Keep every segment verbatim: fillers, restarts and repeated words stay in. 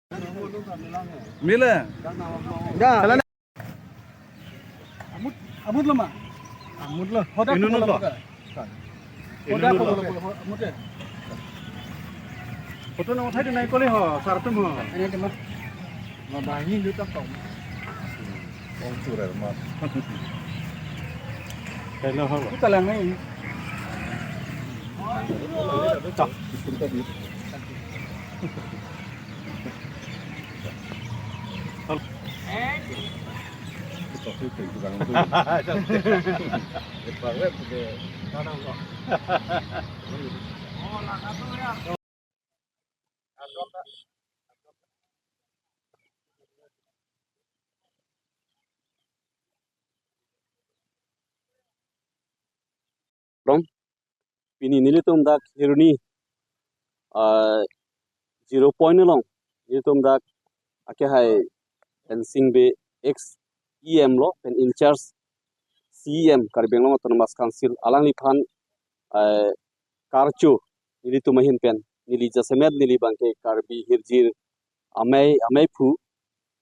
Mile. Amut, amut lo ma? Amut lo. Hoda Inut ko lo. Lo. Hoda ko lo, amut de. Photo nang uthai de nai kole ho, sar atum ho. Ini de ma. Ma bangi lu tak tong. Ong surer ma. Hello, hello. Kita lang ni. Tak. Long. Pini nelitum dak Kheroni, ah, zero point along nelitum dak akehai Tensing Bey, ex E M lo, pen in charge C E M Karbi Anglong Autonomous Council, alangliphan, ah, karcho nelitum ahin pen, neli jasemet neli abangke Karbi hirjir amei, ameiphu,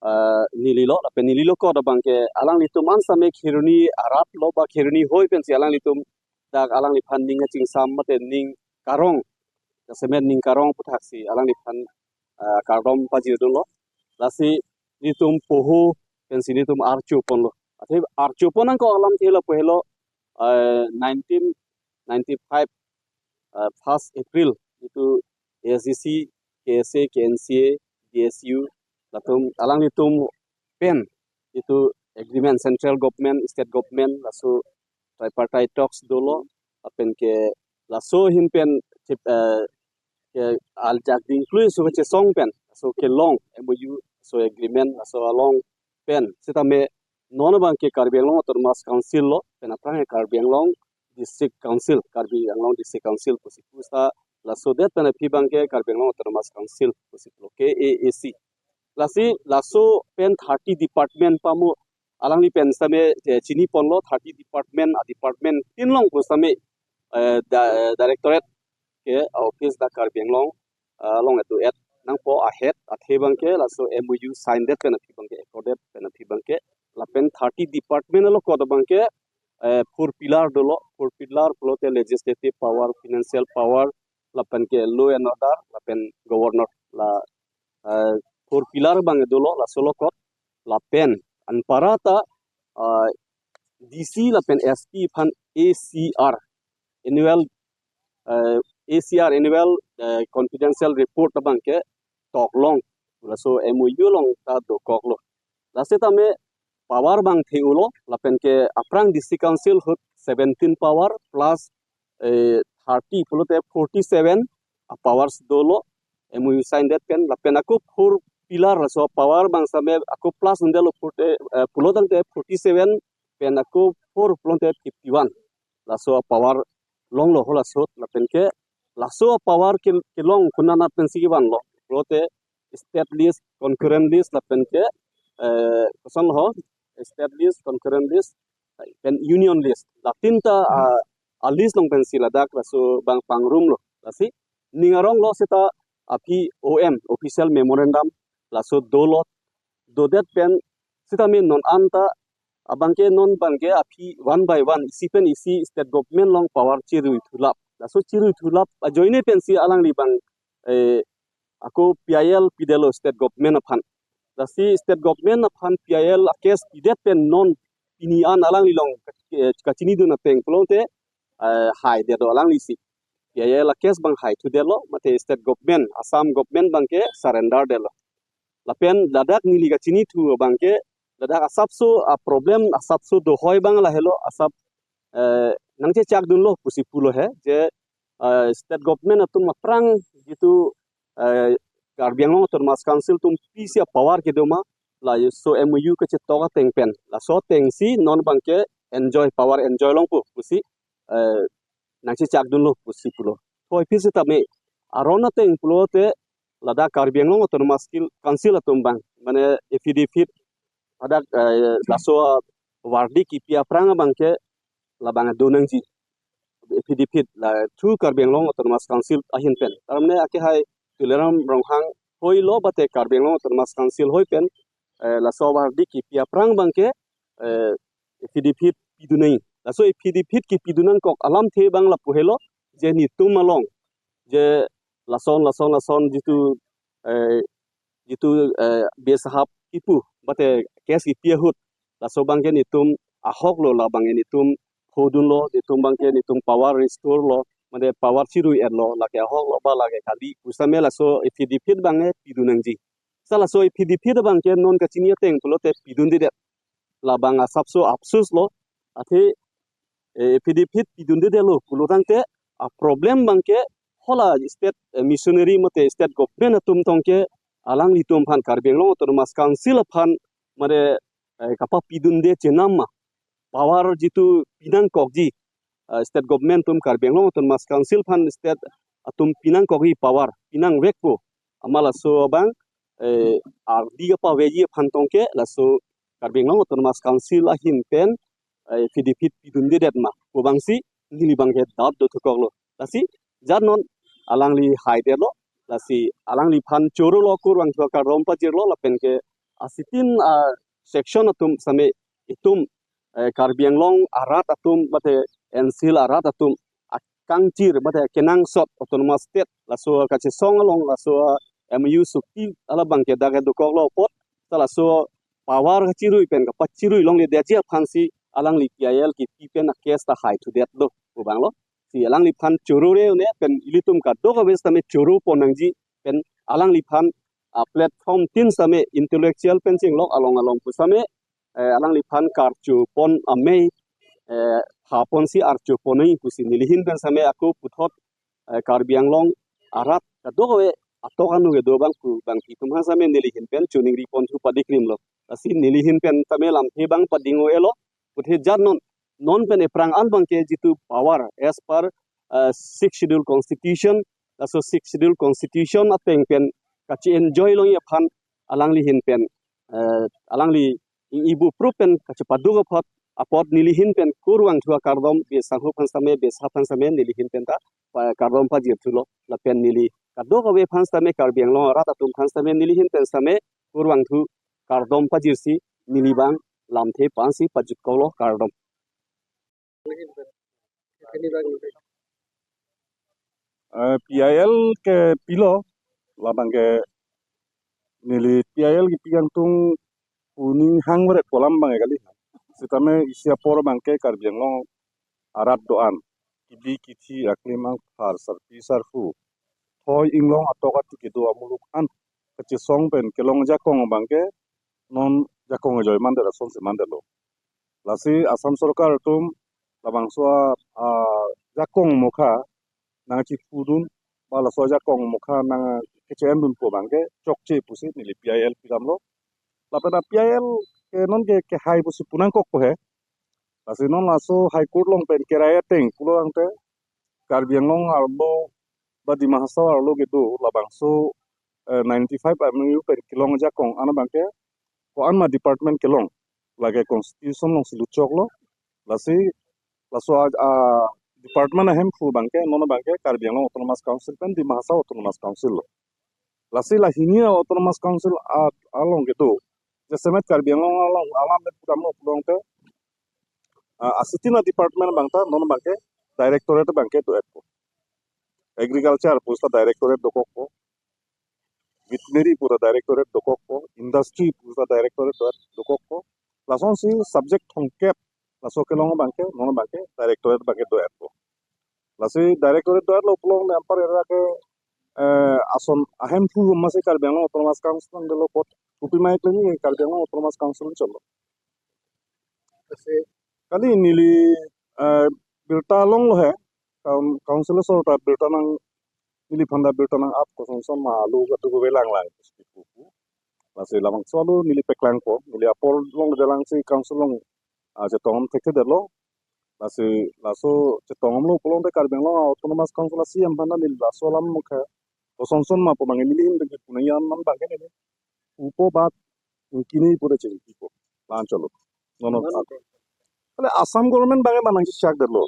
ah, neli lo, lapen neli lo kot abangke alanglitum an same Kheroni arat lo ba Kheroni hoi pensi alanglitum dak alangliphan ning kachingsam mate ning karong, jasemet ning karong aputhaksi alangliphan, ah, kardom pajirdunlo. Lasi nelitum poho pensi nelitum archo ponlo. Athe archo pon nangkok alamthe lapu helo, ah, nineteen ninety-five, ah, first April, itum A S D C, K S A, K N C A, D S U, latum alanglitum pen itum agreement, central government, state government, laso tripartite talks dolo, lapen ke laso ahin pen chip, eh, ke aljak dingklui so kachesong pen, so kelong M O U, so agreement, so along pen. Sitame non abangke Karbi Anglong Autonomous Council lo, pen aphrang ke Karbi Anglong District Council, Karbi Anglong District Council pusi pu seta laso det pen aphi abangke Karbi Anglong Autonomous Council pusi pulo, K A A C. Lasi laso pen thirty department pamo alangli pen sitame, eh, chini ponlo, thirty department, a department tin along pu sitame, eh, da-, directorate ke office dak Karbi Anglong, ah, along etu et nangpo ahead athe abangke laso M O U sign det pen aphi abangke, accord det pen aphi abangke, lapen thirty department along kot abangke, eh, four pillar dolo, four pillar pulote legislative power, financial power, lapen ke law and order, lapen governor, la, eh, four pillar abang dolo, laso along kot, lapen anparta, ah, D C lapen S P aphan A C R, annual, eh, A C R annual, eh, confidential report abangke toklong, laso M O U along ta dokoklo. Lasi tame power abang the-olo, lapen ke aphrang District Council ahut seventeen power plus, eh, thirty pulote forty-seven a powers dolo, M O U sign det pen, lapen ako four pillar laso power abang sitame ako plus undelo forty, eh, pulo tangte forty-seven pen ako four pulote fifty-one. Laso power longlo ho laso, lapen ke laso power ke, kelong konat pensi kevanlo pulote state list, concurrent list, lapen ke, eh, koson ho, state list, concurrent list, pen union list. La tinta, ah, a list along pensi ladak laso abang pangrumlo. Lasi ning aronglo seta aphi O M, official memorandum, laso dolo, dodet pen sitame non anta abangke non abangke aphi one by one, isi pen isi state government along power chirui thulap. Laso chirui thulap ajoine pensi alangli abang, eh, ako P I L pidetlo state government aphan. Lasi state government aphan P I L a case pidet pen non pini an alangli along, eh, kachinidun ateng pulote, eh, haidetlo alanglisi. P I L a case abang haithudetlo, mate state government, Assam government abangke surrender detlo. Lapen ladak neli kachinithu abangke, ladak asapso a problem asapso dohoi abang lahelo, asap, eh, nangchechakdunlo pusi pulo he, je, eh, state government atum aphrang jitu, eh, Karbi Anglong Autonomous Council atum pisi a power kedo ma, laso M O U kachetok ateng pen, laso atengsi non abangke enjoy, power enjoy longpo pusi, eh, nangchechakdunlo pusi pulo. Thoi pisi tame aron ateng pulote ladak Karbi Anglong Autonomous Council, Council atum abang, mane affidavit, ladak, eh, laso verdict kipi aphrang abangke labang do nangji, affidavit la through Karbi Anglong Autonomous Council ahin pen. Tarmane akehai Tuliram Ronghang hoi lo bate Karbi Anglong Autonomous Council hoi pen, eh, laso avardik kipi aphrang abangke, eh, affidavit pidun nangji. Laso affidavit kipidun nangkok alamthe abang lapu helo, je netum along, je lason, lason, lason jitu, eh, jitu, eh, B S F kipu, bate case kipi ahut, laso abangke netum ahok lo, labang netum phodun lo, netum abangke netum power restore lo, mane power chirui-et lo, lake ahok lo, ba lake kali, pu sitame laso affidavit abangke pidun nangji. Sa laso affidavit abangke non kachini ateng pulote pidundedet. Labang asapso apsus lo, athe, eh, affidavit pidundedetlo pulo tangte, a problem abangke hala state, eh, missionary mate state government atum tongke alanglitum aphan, Karbi Anglong Autonomous Council aphan, mane, eh, kapapidunde chenam ma, power jitu pinangkokji, eh, state government atum Karbi Anglong Autonomous Council aphan state atum pinangkokji power, pinangvekpo, amat laso abang, eh, ardi kapaveji aphan tongke laso Karbi Anglong Autonomous Council ahin pen, eh, affidavit pidundedet ma pu abangsi neli abangke doubt dothukoklo. Lasi jat non alangli haidetlo, lasi alangliphan choro lo, kurvangthu akardom pajirlo, lapenke asitin, ah, section atum sitame itum, eh, Karbi Anglong arat atum mate N C L arat atum akangchir mate kenangsot Autonomous State, laso kachesong along laso M U sukti alabangke dak dokoklo apot, ta laso power kachirui pen kapachirui longledetji aphansi alangli P I L kipi pen a case ta haithudetlo pu abanglo. Si alangliphan choro re-un-e pen ilitum kadokave sitame choro pon nangji pen alangliphan, ah, platform tin sitame intellectual pen chenglok along along pu sitame, eh, alangliphan karcho pon amei, eh, ha ponsi archo pon nangji pusi neli ahin pen sitame ako puthot, eh, Karbi Anglong arat kadokave atok anu kedo abang pu abang itum aphan sitame neli ahin pen choningri ponthu padikrimlo. Lasi neli ahin pen sitame lamthe abang pading-o-elo, puthe jat non, non pen ephrang an abangke jitu power as per, eh, Sixth Schedule Constitution, laso Sixth Schedule Constitution ateng pen kachi-enjoy longji aphan alangli ahin pen, eh, alangli ing-ibu prup pen kachepaduk apot, apot neli ahin pen kurvangthu akardom, B S F aphan sitame, B S F aphan sitame neli ahin pen ta, pa-, kardom pajirthulo, lapen neli kadokave aphan sitame, Karbi Anglong arat atum aphan sitame neli ahin pen sitame kurvangthu kardom pajirsi neli abang lamthe pansi pajutkoklo, kardom. Eh, P I L kepilo, labangke neli P I L kipi kangtung pu ning hangveret pu alam abangke kali. Sitame isi apor abangke Karbi Anglong arat do-an, kebi kethe, aklim angphar, sarpi sarpo, thoi inglong atok ati kedo amuluk an kachesong pen kelong ajakong abangke non jakong ajoine mandetlo, asonsi mandetlo. Lasi Assam Sorkar atum labangso a, ah, jakong mokha nangchiphudun, ba laso ajakong mokha nangkeche-endun pu abangke chokche pusi neli P I L pidamlo. Lapen a P I L ke non ke kehai pusi pu nangkokpo he. Lasi non laso High Court along pen kerai ateng pulo tangte, Karbi Anglong arlo ba Dima Hasao arlo kedo labangso, eh, ninety-five M O U pen kelong ajakong an abangke ko-an ma department kelong, lake constitution alongsi luchoklo. Lasi laso a, a department ahemphu abangke non abangke Karbi Anglong Autonomous Council pen Dima Hasao Autonomous Council lo. Lasi la hini Autonomous Council a, along kedo, jasemet Karbi Anglong along alam pen pudamlo pulo tangte, ah, asitin a department abang ta non abangke directorate abangke do-etpo. Agriculture pusi ta directorate dokokpo. Veterinary pusi ta directorate dokokpo. Industry pusi ta directorate do-, dokokpo. Lasonsi subject thomkep laso kelong abangke non abangke directorate abangke do-etpo. Lasi directorate do-etlo pulo tangte anpar era ke, eh, ason ahemphu amatsi Karbi Anglong Autonomous Council nangdelo apot, kopi ma keklem Karbi Anglong Autonomous Council cholo. Lasi kali neli, eh, birta longlo he, kaun-, council asor ta birta nang, neliphan ta birta nang-ap, kosonson ma alo kadokave langlang pusi pu. Lasi labangso alo neli paklangpo, neli apor longledetlang si council along, ah, chetong thekthedetlo. Lasi laso chetong damlo pulo tangte Karbi Anglong Autonomous Council a C E M aphan neli laso alam mokha kosonson ma pu abang neli ahin pen pu nangji an abangke neli pupo, bat ingkini pura chingkipo. La-an cholo. Nono. Kali Assam government abangke ma nangchechakdetlo.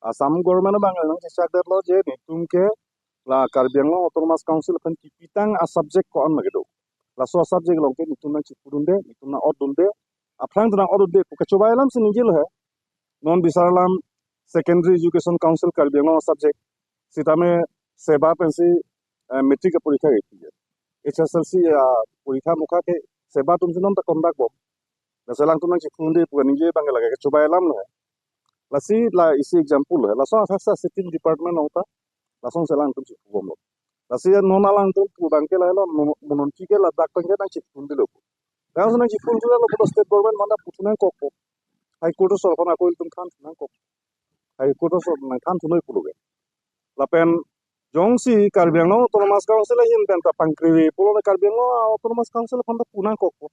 Assam government abangke nangchechakdetlo je netum ke la Karbi Anglong Autonomous Council aphan kipitang a-subject ko-an lake do. Laso a-subject along ke netum nangchipudunde, netum nang-otdunde, aphrang tu nang-otdunde pu kachobai alam si ningjelo he. Non bisar alam Secondary Education Council Karbi Anglong a-subject sitame SEBA pensi, eh, matric aporikha kepi. H S L C aporikha mukha ke SEBA atum si non ta conduct bom. Lasi alangtum nangchipudunde pu kaningje abang ke lake kachobai alam lo he. Lasi la isi example lo he. Laso athak sa sitting department along ta lasonsi alangtum chipu bomlo. Lasi non alangtum pu abang ke lahelo, mo-, mo nonke ke ladak pen ke nangchipudundelo pu. Laso nangchipudundelo pu state government aphanta puthu nangkokpo. High Court asor aphanta ako ilitum thanthu nangkok. High Court asor nangthanthu noi pulo ke. Lapen jongsi Karbi Anglong Autonomous Council ahin pen ta pangkrevi pulo le Karbi Anglong Autonomous Council aphanta pu nangkokpo.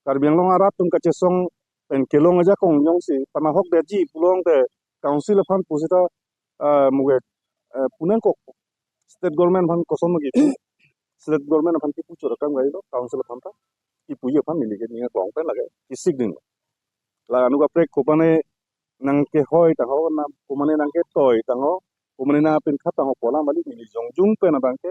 Karbi Anglong arat atum kachesong pen kelong ajakong jongsi panahokdetji pulo tangte council aphan pusita, ah, muge, eh, pu nangkokpo. State government aphan koson lagi. State government aphan kipu chot akam kailo, council aphanta kipuji aphan neli ke ning arong pen lake kisik ding. La anut kaprek komane nangkehoi tangho, na komane nangketoi tangho, komane nangpinkhat tangho pu alam kali, neli jongjung pen abang ke,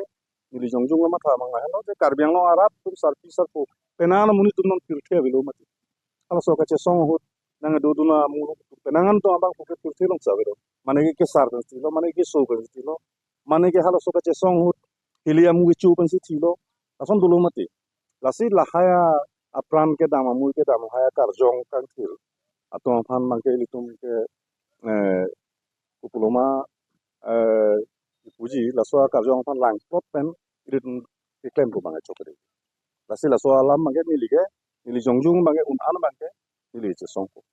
neli jongjung amatha mang lahelo je Karbi Anglong arat atum sarpi sarpo, penang amonit atum nangpirthe avelo mati. Halaso kachesong ahut nangdodun amuluk atum penang an atum abang pu ke pirthe along si avelo. Mane ke kesar pensi tilo, mane ke keso pensi tilo, mane ke halaso kachesong ahut hili amu kecho pensi tilo, lason dolo mati. Lasi lahai apran kedam, amui kedam, lahai akarjong kangthir atum aphan abang ke ilitum ke, eh, kopulo ma, eh, puji, laso akarjong aphan langplot pen ilitum keklempo abang chokri. Lasi laso alam abang ke neli ke, neli jongjung abang ke, un-an abang ke neli chesongpo.